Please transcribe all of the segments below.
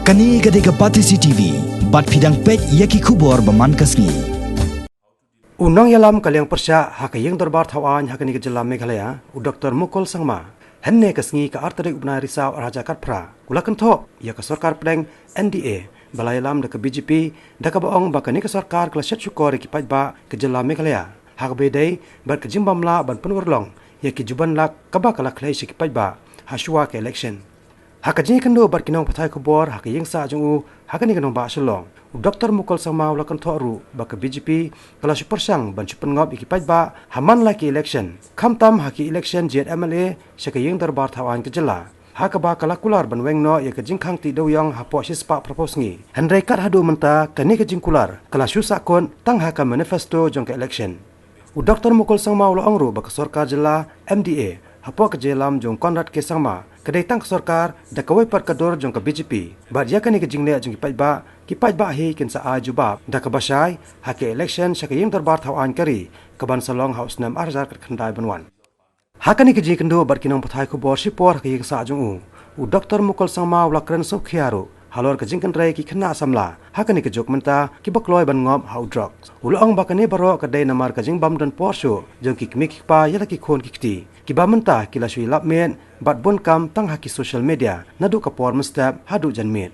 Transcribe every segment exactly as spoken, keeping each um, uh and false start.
Kane ka dei ka Batesi T V, bad phi dang peit ïa ki khubor ba man ka sngi. U nongïalam ka liang pyrshah ha ka ïing dorbar thaw aiñ ha kane ka jylla Meghalaya, u Doktor Mukul Sangma, hynne ka sngi ka ar tarik u bnai Risaw ar hajar khatphra, u la kynthoh ïa ka sorkar pdeng N D A ba la ïalam da ka B J P, da kaba ong ba kane ka sorkar ka la shet shukor ïa ki paidbah ka jylla Meghalaya ha kaba ïadei bad ka jingbym lah ban pynurlong ïa ki juban lak kaba ka la khlei sha ki paidbah ha shuwa ka election. Ha ka jingïakynduh bad ki nongpathai khubor ha ka ïingsah jong u ha kane ka nongbah Shillong, u Doktor Mukul Sangma u la kynthoh ruh ba ka B J P ka la shu pyrshang ban shu pynngop ïa ki paidbah ha man la ki election, khamtam ha ki election jied M L A sha ka ïing dorbar thaw aiñ ka jylla, ha kaba ka la kular ban weng noh ïa ka jingkhang tih dewïong hapoh shispah phraphew sngi. Hynrei kat haduh mynta kane ka jingkular ka la shu sahkut tang ha ka manifesto jong ka election. U Doktor Mukul Sangma u la ong ruh ba ka sorkar jylla M D A hapoh ka jingïalam jong Conrad K Sangma ka dei tang ka sorkar da kawei pat ka dur jong ka B J P. Bad ïa kane ka jingleh jong ki paidbah, ki paidbah hi kin sa ai jubab da kaba shai ha ka election sha ka ïing dorbar thaw aiñ ka ri kaban sa long ha u snem ar hajar khatkhyndai ban wan. Ha kane ka jingïakynduh bad ki nongpathai khubor shipor ha ka ïingsah jong u, u Doktor Mukul Sangma u la kren sngewkhia ruh halor ka jingkynrei ki khynnah samla ha kane ka juk mynta kiba kloi ban ngop ha u drugs. U la ong ba kane baroh ka dei namar ka jingbym don por shuh jong ki kmie ki kpa ïa la ki khun ki kti, kiba mynta ki la shu ïalap miet bad bun kam tang ha ki social media naduh ka por mynstep haduh janmiet.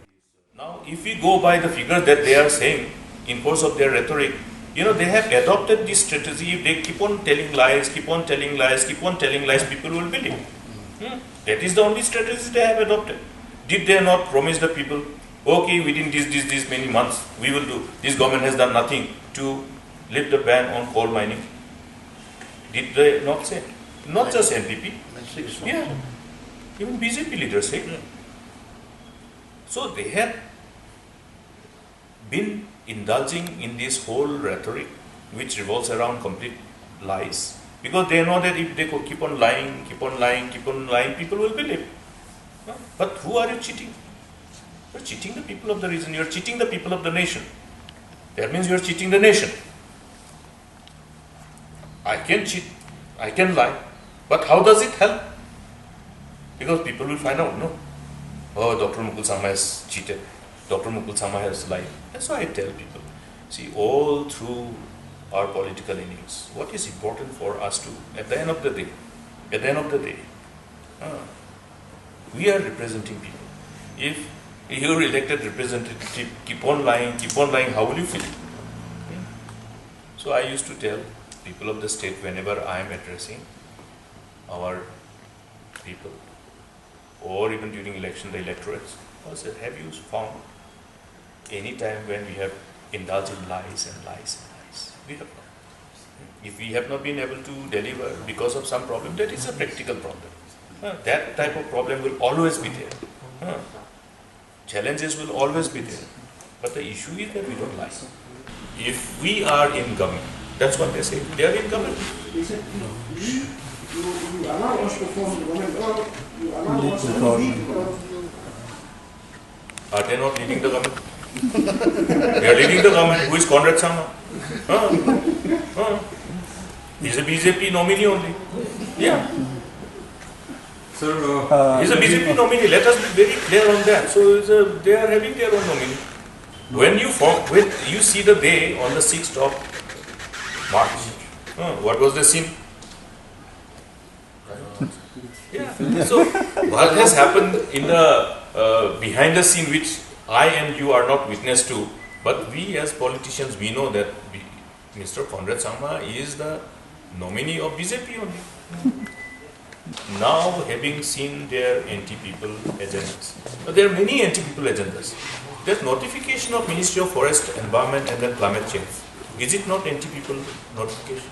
Now, if we go by the figures that they are saying in course of their rhetoric, you know, they have adopted this strategy. If they keep on telling lies, keep on telling lies, keep on telling lies, people will believe. Hmm? That is the only strategy they have adopted. Did they not promise the people, "Okay, within this, this, this many months, we will do"? This government has done nothing to lift the ban on coal mining. Did they not say? Not just N P P. Yeah. Even B J P leaders say. So they have been indulging in this whole rhetoric which revolves around complete lies, because they know that if they co- keep on lying, keep on lying, keep on lying, people will believe. Huh? But who are you cheating? You're cheating the people of the region, you're cheating the people of the nation. That means you're cheating the nation. I can cheat, I can lie, but how does it help? Because people will find out, no? Oh, Doctor Mukul Sangma has cheated. Doctor Mukul Sangma has lied. That's why I tell people, see, all through our political innings, what is important for us to, at the end of the day, at the end of the day, uh, we are representing people. If your elected representative keep on lying, keep on lying, how will you feel? So I used to tell people of the state whenever I am addressing our people, or even during election, the electorates, I said, "Have you found any time when we have indulged in lies and lies and lies?" We have not. If we have not been able to deliver because of some problem, that is a practical problem. Uh, that type of problem will always be there. Uh, challenges will always be there. But the issue is that we don't lie. If we are in government, that's what they say. They are in government. They said, "No, you, you, you allow us to form the government, or you allow us to lead the government." Are they not leading the government? They are leading the government. Who is Conrad Sangma? Huh? Huh? He's a B J P nominee only. Yeah. Sir, uh, He's a B J P nominee. Let us be very clear on that. So it's a, they are having their own nominee. When you form, when you see the day on the sixth of March, huh, what was the scene? Yeah. So what has happened in the, uh, behind the scene, which I and you are not witness to, but we as politicians, we know that we, Mister Conrad Sangma is the nominee of B J P only. Now, having seen their anti-people agendas, now, there are many anti-people agendas. There's notification of Ministry of Forest, Environment and then Climate Change. Is it not anti-people notification?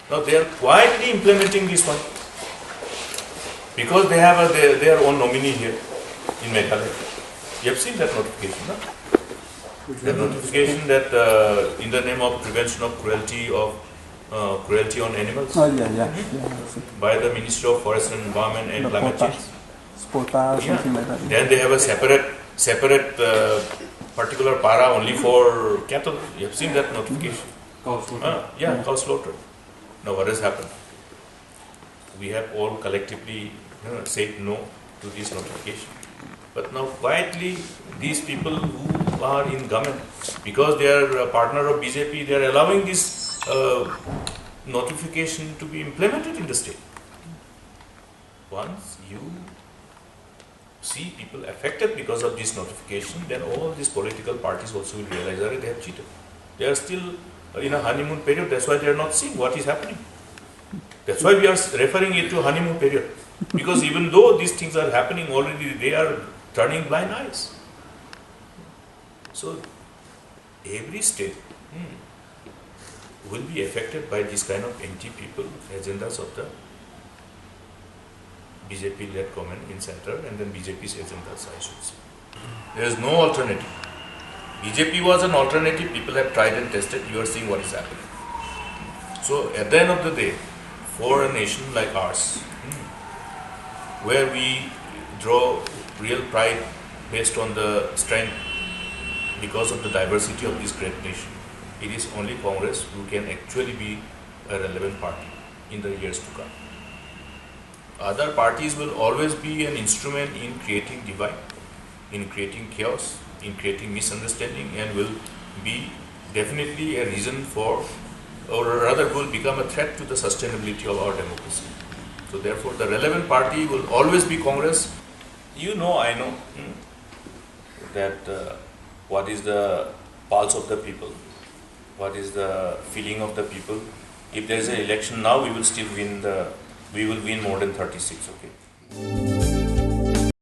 Now they are quietly implementing this one because they have a, their, their own nominee here in Meghalaya. You have seen that notification, no? The notification that, uh, in the name of prevention of cruelty of, uh, cruelty on animals, oh, yeah, yeah, yeah, I see, by the Ministry of Forest and Environment and Climate Change. Spota or something like that. Then they have a separate, separate, uh, particular para only for cattle. You have seen that notification? Cow slaughter. Ah, yeah, cow slaughter. Now what has happened? We have all collectively, you know, said no to this notification. But now quietly, These people who are in government, because they are a partner of B J P, they are allowing this uh, notification to be implemented in the state. Once you see people affected because of this notification, then all these political parties also will realize that they have cheated. They are still uh, in a honeymoon period. That's why they are not seeing what is happening. That's why we are referring it to honeymoon period. Because even though these things are happening already, they are turning blind eyes. So every state hmm, will be affected by this kind of anti-people agendas of the B J P-led government in central and then B J P's agendas, I should say. There is no alternative. B J P was an alternative. People have tried and tested. You are seeing what is happening. So at the end of the day, for a nation like ours, hmm, where we draw real pride based on the strength because of the diversity of this great nation, it is only Congress who can actually be a relevant party in the years to come. Other parties will always be an instrument in creating divide, in creating chaos, in creating misunderstanding, and will be definitely a reason for, or rather, will become a threat to the sustainability of our democracy. So, therefore, the relevant party will always be Congress. You know, I know hmm, that uh, what is the pulse of the people, what is the feeling of the people. If there is an election now, we will still win the, we will win more than thirty-six, okay?